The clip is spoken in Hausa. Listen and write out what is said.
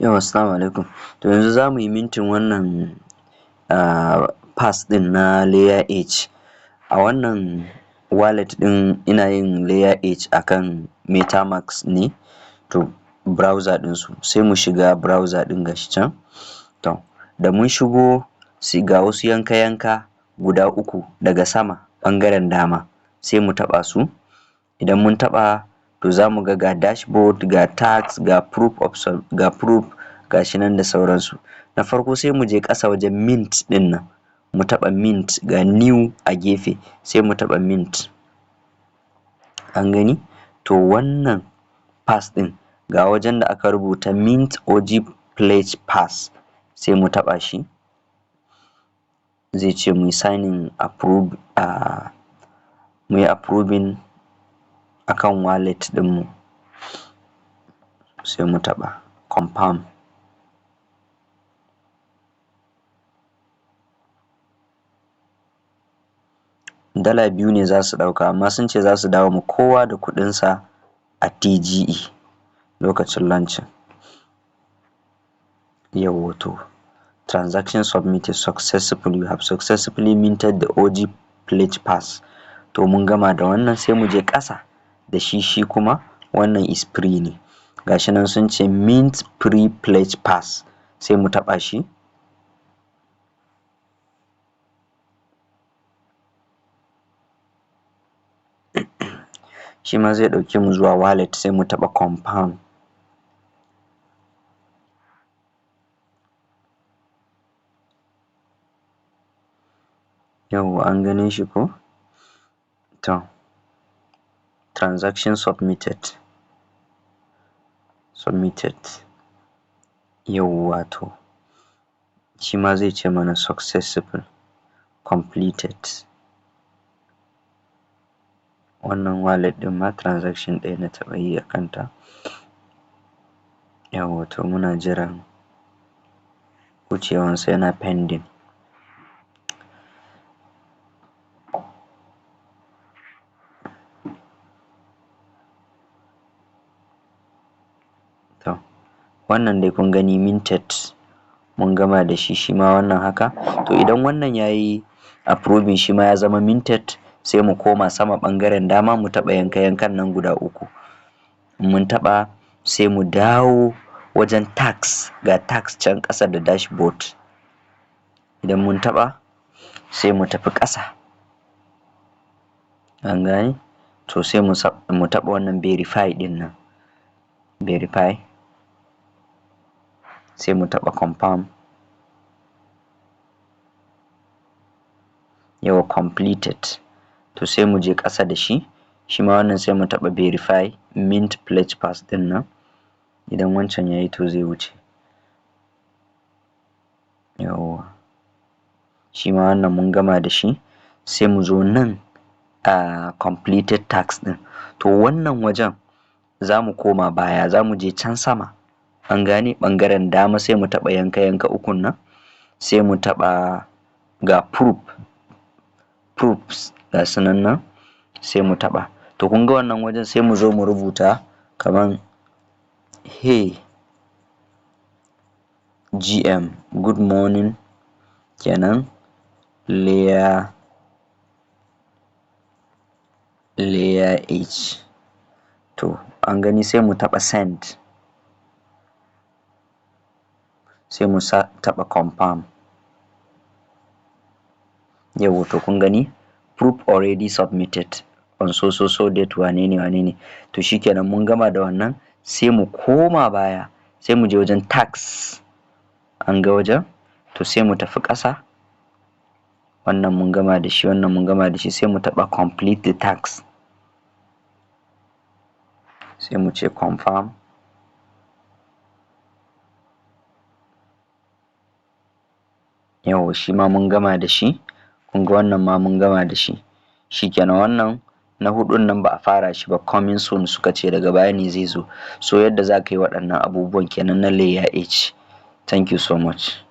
Yawwa, assalamu alaikum. To, yanzu za mu yi minting wannan pass ɗin na Layer H. A wannan wallet ɗin ina yin Layer H akan MetaMask ne, to browser ɗinsu. Sai mu shiga browser ɗin, gashi can. To, da mun shigo, sai ga wasu yanka-yanka guda uku daga sama ɓangaren dama, sai mu taɓa su. Idan mun taɓa, to za mu ga ga dashboard, ga task, ga proof of, ga proof, gashi nan da sauransu. Na farko sai mu je ƙasa wajen mint ɗin nan, mu taɓa mint. Ga new a gefe, sai mu taɓa mint. An gani? To, wannan pass ɗin, ga wajen da aka rubuta "Mint OG Pledge Pass", sai mu taɓa shi. Zai ce mu yi signing, approve, mu yi approving akan wallet ɗinmu, sai mu taɓa confirm. $2 ne za su ɗauka, amma sun ce za su dawo ma kowa da kuɗinsa a TGE lokacin launching. Yawwa, to, "Transaction submitted successfully. You have successfully minted the OG Pledge Pass." To, mun gama da wannan, sai mu je ƙasa da shi. Shi kuma wannan is free ne. Gashi nan sun ce "Mint free pledge pass", sai mu taɓa shi. Shi ma zai ɗauke mu zuwa wallet, sai mu taɓa confirm. Yawwa, an gane shi ko? To, "Transaction submitted." Yawwa, to shi ma zai ce mana "Successful completed". Wannan wallet ɗin ma transaction ɗaya na taɓa yi a kanta. Yawwa, to muna jiran wucewansa, yana pending. To, wannan dai kun gani, minted, mun gama da shi. Shi ma wannan haka. To, idan wannan yayi approving, shi ma ya zama minted, sai mu koma sama ɓangaren dama, mu taɓa yanka-yankan nan guda uku. Mun taɓa, sai mu dawo wajen task. Ga task can ƙasa da dashboard. Idan mun taɓa, sai mu tafi ƙasa. An gane? To, sai mu taɓa wannan verify ɗin nan, verify, sai mu taɓa confirm. Yawwa, completed. To, sai mu je ƙasa da shi. Shi ma wannan sai mu taɓa verify mint pledge pass ɗin nan. Idan wancan yayi, to zai wuce. Yawwa, shi ma wannan mun gama da shi. Sai mu zo nan a completed task ɗin. To, wannan wajen za mu koma baya, za mu je can sama. An gane? Ɓangaren dama, sai mu taɓa yanka-yanka ukun nan, sai mu taɓa ga proof, proofs ga su nan nan, sai mu taɓa. To, kun ga wannan wajen, sai mu zo mu rubuta kaman "Hey GM, good morning" kenan, Layer H. To, an gani? Sai mu taɓa send, sai mu sa taɓa confirm. Yawwa, to kun gani, "Proof already submitted on so so so date", wane ne wane ne. To, shikenan, mun gama da wannan. Sai mu koma baya, sai mu je wajen task. An ga wajen? To, sai mu tafi ƙasa. Wannan mun gama da shi, wannan mun gama da shi. Sai mu taɓa complete the task, sai mu ce confirm. Yawwa, shi ma mun gama da shi. Kun ga, wannan ma mun gama da shi. Shikenan. Wannan na huɗun nan ba a fara shi ba, "coming soon" suka ce, daga baya ne zai zo. So yadda za ka yi waɗannan abubuwan kenan na Layer H. Thank you so much.